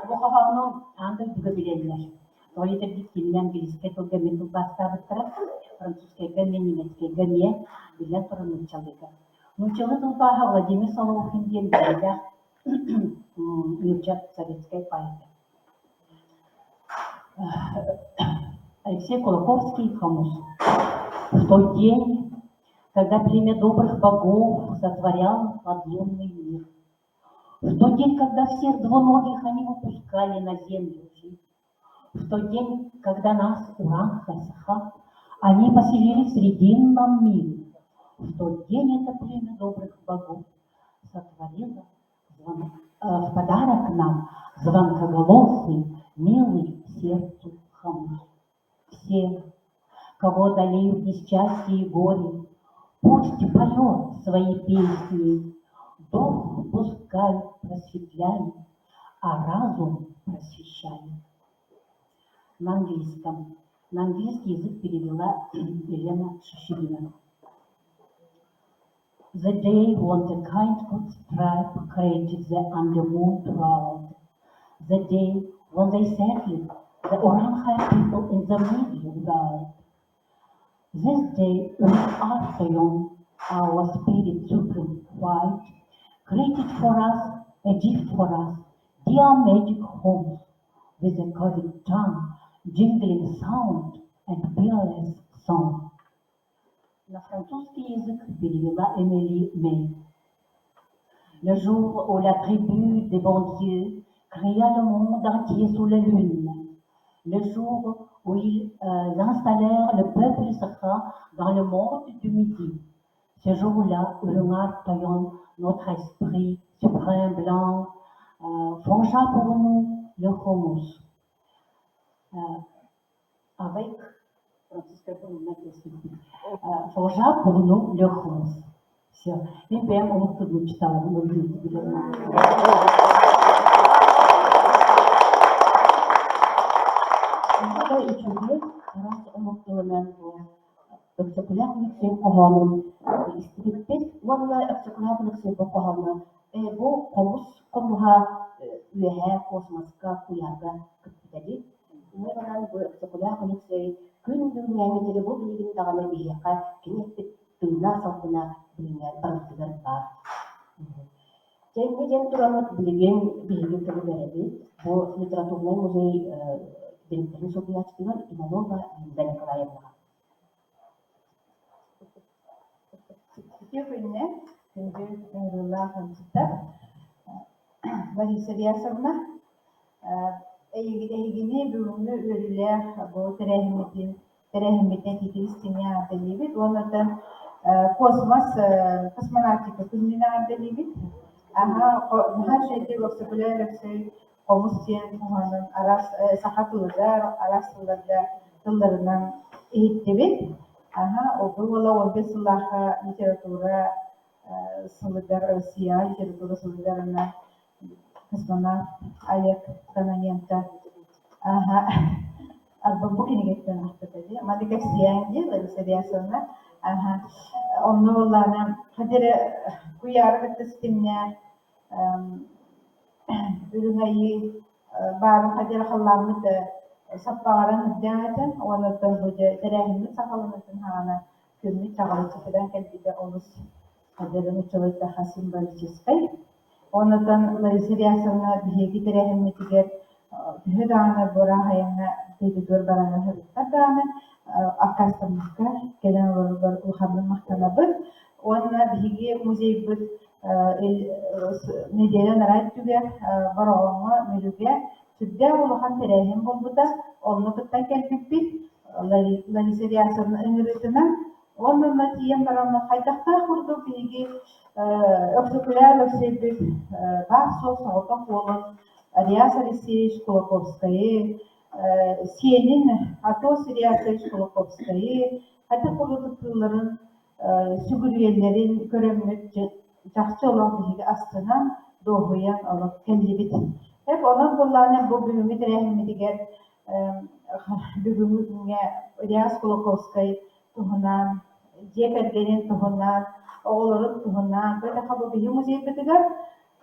Бу хоһоону аан дойдуга билэллэр. Тоҕо диэтэргит кинини английскай тылга эмиэ тылбаастаабыттара, французскайга эмиэ, немецкэйгэ эмиэ, биллэн турар нууччалыыга. Нууччалыы тылбааһа Владимир Солоухин диэн биллиилээх нуучча советскай поэта. Алексей Кулаковский «Хомус». В тот день, когда племя добрых богов сотворял подлунный мир, в тот день, когда всех двуногих они выпускали на землю жить, в тот день, когда нас, Уран-Хасаха, они поселили в Срединном мире, в тот день это племя добрых богов сотворило звон, в подарок нам звонкоголосый, милый сердцу хомус. Всех, кого одолеют несчастье и горе, пусть поет свои песни, дух пускай просветляет, а разум просвещает. На английском. На английский язык перевела Елена Шишигина. The day when the kind good tribe created the underworld world. The day when they settled the Urankhai people in the middle world. This day Ur-Arthayon, our spirit supreme white, created for us a gift for us, dear magic homes, with a curved tongue, jingling sound and peerless song. На французский язык перевела Эмили Мэй. Le jour où la tribu des bons dieux créa le monde entier sous la lune, le jour où ils euh, installèrent le peuple sakha dans le monde du Midi, ce jour-là, Urungar Toyon, notre esprit suprême blanc, euh, forgea pour nous le hummus. Euh, avec forgea pour nous le hummus. Все. Мин бэйэм омук тылын читалабын Үчүгэй араас омук тылынан Өксөкүлээх Өлөксөй хоһоонун истибиппит уонна Өксөкүлээх Өлөксөй бу хоһооно бу хомус хомуһа үөһээ космоска куйаарга көппүтэ дии. Инньэ гынан бу Өксөкүлээх Өлөксөй күн бүгүҥҥээҥҥэ диэри бу билигин даҕаны биһиэхэ кини эппит тыыннаах салгына билиҥҥэ барыбытыгар баар. Дьэ инньэ диэн тураммыт билигин биһиги тылы биэрэбит. Бу литературнай музей дириэктэрин солбуйааччытыгар Иванова Линда Николаевнаҕа. Үтүө күнүнэн, күндү ыҥырыылаах ыалдьыттар. Лариса Ильясовна, эһигини бүгүҥҥү үөрүүлээх бу тэрээһиммитин тэрээһиммитин этитибит эҕэрдэлиибит уонна космос космонавтика күнүнэн эҕэрдэлиибит. Аһаа наһаа үчүгэйдик Өксөкүлээх Өлөксөй хомус диэн хоһоонун араас саха тылыгар, араас тылларга тылларынан иһиттибит. Аһа, ол уола 15 сыллаахха литература сылыгар, Россияҕа литература сылыгар ана космонавт Олег Кононенко аһа арба бу кинигэттэн аахпыта дии. Маны кэпсиэҥ дии Лариса Ильясовна. Аһа, онно буоллаҕына хата эрэ куйаары кытта ситимнээх Үрүҥ Айыы баарын хадьара халлааммыт саппаҕыран үрдээн этэ уонна оттон бу дьэ тэрээһиммит саҕаланыытын саҕана күммүт чаҕылыччы кэлэн кэлбитэ олус хадьара нууччалыйдаха символическай. Оннотон Лариса Ильясовна биһиги тэрээһиммитигэр төһө даҕаны буораах айаҥҥа дойдутугар бараҥҥа сырыттар даҕаны аккаастаммакка кэлэн олороргор улаханнык махтанабыт. Уонна биһиги музейбыт нэдиэлэ анараа өттүгэр Бороҕоҥҥо, Мүрүгэ сүрдээх улахан тэрээһин буолбута. Онно кыттан кэлбиппит Лариса Ильясовна ыҥырыытынан. Уонна онно тиийэн бараммыт хайдахтаах курдук биһиги Өксөкүлээх Өлөксөйбүт баар-суох соҕотох уолун Реас Алексеевич Кулаковскайы, сиэнин Атос Реасович Кулаковскайы хайдах курдук ытыылларын сүгүрүйэллэрин көрөммүт чахчы олох биһиги астынан, дуоһуйан олох кэллибит. Эп онон буоллаҕына бу бүгүҥҥү тэрээһиммитигэр бүгүҥҥү күҥҥэ Реас Кулаковскай туһунан, дьиэ кэргэнин туһунан, оҕолорун туһунан, бу биһи музейбытыгар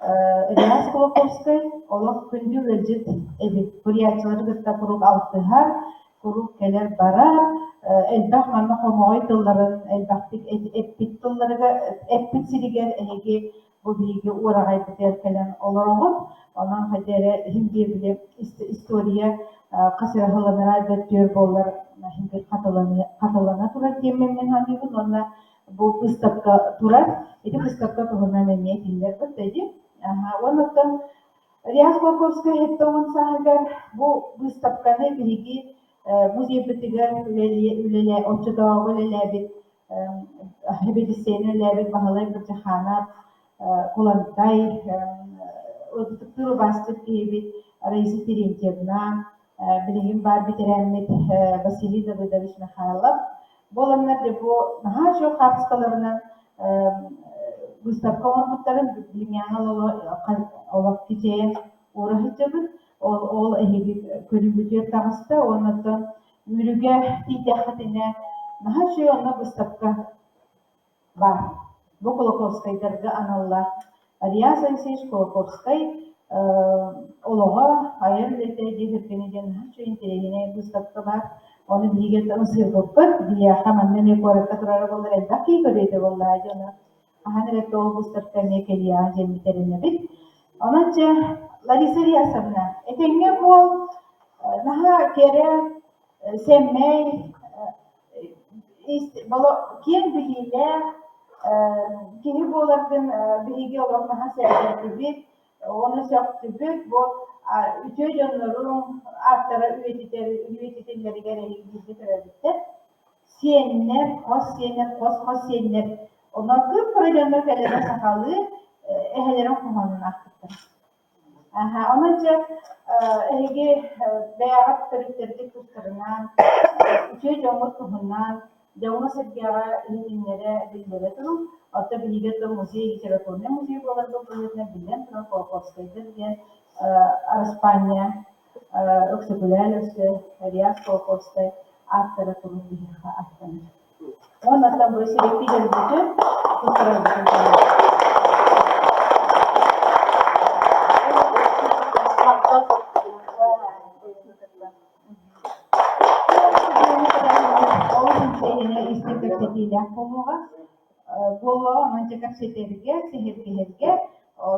Реас Кулаковскай олох күндү ыалдьыт эбит. Суруйааччылары кытта куруук алтыһар, куруук кэлэр-барар, элбэх манна хомоҕой тылларын элбэхтик эппит тылларыгар эппит сиригэр эһиги бу биһиги уораҕайбытыгар кэлэн олороҕут. Онон хайда эрэ иһин биэбили история хас эрэ сылланара бэртүөр буоллар иһин биир хатылана турар диэммин мин саныыбын уонна бу быыстапка турар. Ити быыстапка туһунан эмиэ этиллэр быттади. Уонна оттон Реас Кулаковскай 70 сааһыгар бу быыстапканы биһиги музейбытыгар үлэлээ оччотооҕу үлэлээбит сэбиэдиссэйинэн үлэлээбит Баһылай Бырдьахаанап, Кулантай, ытыктыыр убаастыыр киһибит Раиса Терентьевна, билигин баар бэтэрээммит Василий Давыдович Михайлов буоланнар дьэ бу наһаа үчүгэй хаартыскаларынан выставка оҥорбуттарын билиҥҥээҥи олох кичэйэн уура сылдьабыт. Ол, ол эһиги көрүүгүтүгэр таҕыста уонна оттон Мүрүгэ тиийдэххитинэ наһаа үчүгэй онно выставка баар. Бу Кулаковскайдарга аналлаах Реас Алексеевич Кулаковскай олоҕо, айар үлэтэ диэн кэргэнэ диэн наһаа үчүгэй интэриэһинэй быыстапка баар. Ону биһиги ымсыырбыппыт. Биһиэхэ манна эмиэ куоракка турара буоллар элбэх киһи көрүө буоллаҕа дьэ ону хаһан эрэ ол быыстапка эмиэ кэлиэҕэ диэммит эрэнэбит. Онон дьэ Лариса Ильясовна, этэҥҥэ буол, наһаа кэрэ, сэмэй, киэҥ билиилээх киһи буоларгын биһиги олох наһаа сэргээтибит, уонна сөхтүбүт. Бу үтүө дьонноруҥ ааттара үйэтитэр үйэтитиллэригэр эһиги бииргэ төрөөбүттэр. Сиэннэр, хос сиэннэр, хос-хос сиэннэр онон кып-кыра дьоннор кэлэннэр сахалыы эһэлэрин хоһоонун аахпыттар. Аха, онон дьэ эһиги бэйэҕит төрүттэргит тустарынан, үтүө дьоҥҥут туһунан дьоҥҥо-сэргэҕэ иһитиннэрэ, биллэрэ туруҥ. Оттон биһиги оттон музей, литературнай музей буоларбыт быһыытынан биллэн турар Кулаковскайдар диэн Араспаанньа Өксөкүлээн өссө Реас Кулаковскай ааттара куруук биһиэхэ аттанар. Уонна оттон бу сибэкки дьөрбүтүн туттарарбытын Олус интэриэһинэй истиҥ кэпсэтиилээх буолуоҕа. Буолуоҕа, онон дьэ кэпсэтэргэ, сэһэргэһэргэ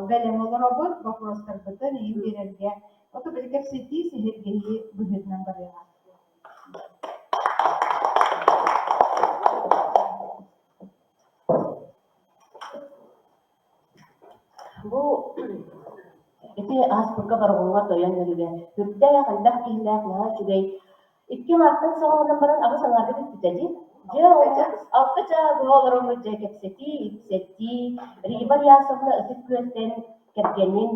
бэлэм олоробут, боппуруостарбытын иһин биэрэргэ. Ото били кэпсэтии, сэһэргэһии быһыытынан барыаҕа. Бу ити ааспыкка Бороҕоҥҥо тойон өрүгэ сүрдээх элбэх киһилээх наһаа үчүгэй икки аҥаартан саҕаланан баран аҕыс аҥаарга бүппүтэ дии. Дьэ алта чаас быһа олороммут дьэ кэпсэтии, ипсэтии. Рима Ильясовна Ытык Күөлтэн кэргэнин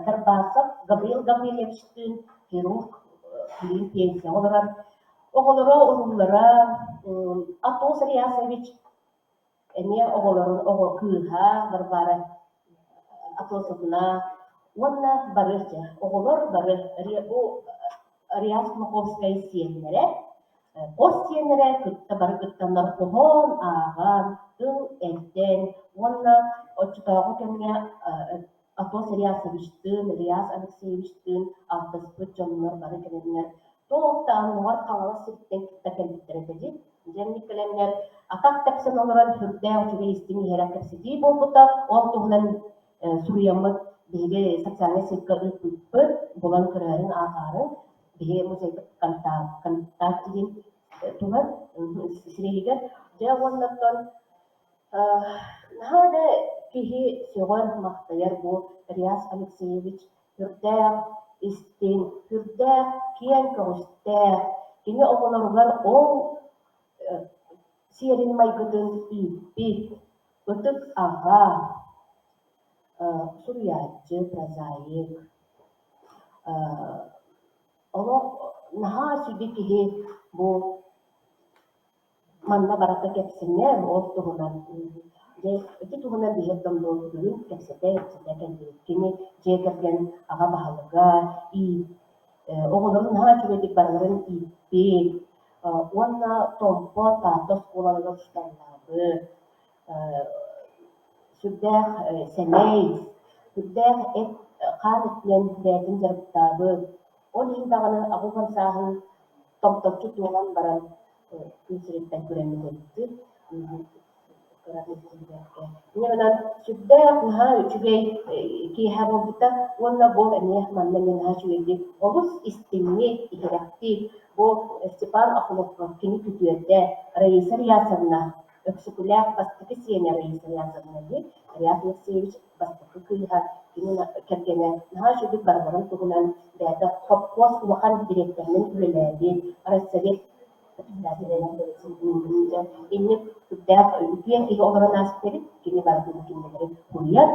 Дарбасов Гаврил Гаврильевичтыын хирург билигин пенсияҕа олорор. Оҕолоро, уруулара Атос Ильясович эмиэ оҕолорун оҕо кыыһа Варвара Атласовна уонна бары дьэ оҕолор бары бу Реас Кулаковскай сиэннэрэ, хос сиэннэрэ кытта бары кыттаннар хоһоон ааҕан, тыл этэн уонна оччотооҕу кэмҥэ Атос Реасовичтыын, Реас Алексеевичтыын алтыспыт дьоннор бары кэлэннэр туох да анныгар Хаҥалас сириттэн кытта кэлбиттэр этэ дии. Дьэнник кэлэннэр атах тэпсэн олорон сүрдээх үчүгэй истиҥ иһэрэх кэпсэтии буолбута. Ол туһунан суруйаммыт биһиги социальнай сетка ыыппыппыт, булан көрөөрүҥ, ааҕаарыҥ. Биһиги музейбыт контакт диэн туһа сирэйигэр. Дьэ уонна оттон Наһаа да киһи сөҕөр-махтайар бу Реас Алексеевич сүрдээх истиҥ, сүрдээх киэҥ көҕүстээх, кини оҕолоругар ол сиэрин майгытын ииппит ытык аҕа, суруйааччы, прозаик, олох наһаа сүдү киһи бу Манна барыта кэпсэнэр, ол туһунан дьэ ити туһунан биһиги дьоммут бүгүн кэпсэтэ-ипсэтэ кэллибит. Кини дьиэ кэргэн аҕа баһылыга, иит оҕолорун наһаа үчүгэйдик барыларын ииппит уонна Томпо, Таатта оскуолаларыгар учууталлаабыт, сүрдээх сэмэй. Сүрдээх эт хаан өттүнэн бэйэтин дьарыктаабыт. Ол иһин даҕаны 80 сааһын томточчу туолан баран күн сириттэн күрэммит эбиппит. Инньэ гынан сүрдээх наһаа үчүгэй киэһэ буолбута уонна бу эмиэ манна эмиэ наһаа үчүгэйдик олус истиҥник, иһирэхтик бу Степан Охлопков кини күтүөтэ Раиса Рясовна Өксөкүлээх бастакы сиэнэ Раиса Рясовна диэн Реас Алексеевич бастакы кыыһа, кини кэргэнэ наһаа үчүгэйдик барыларын туһунан бэйэтэ хопхуос улахан дириэктэринэн үлэлээбит, райсовет инник сүрдээх үтүө киһи олорон ааспыт эбит, кини барытын кинилэри суруйар.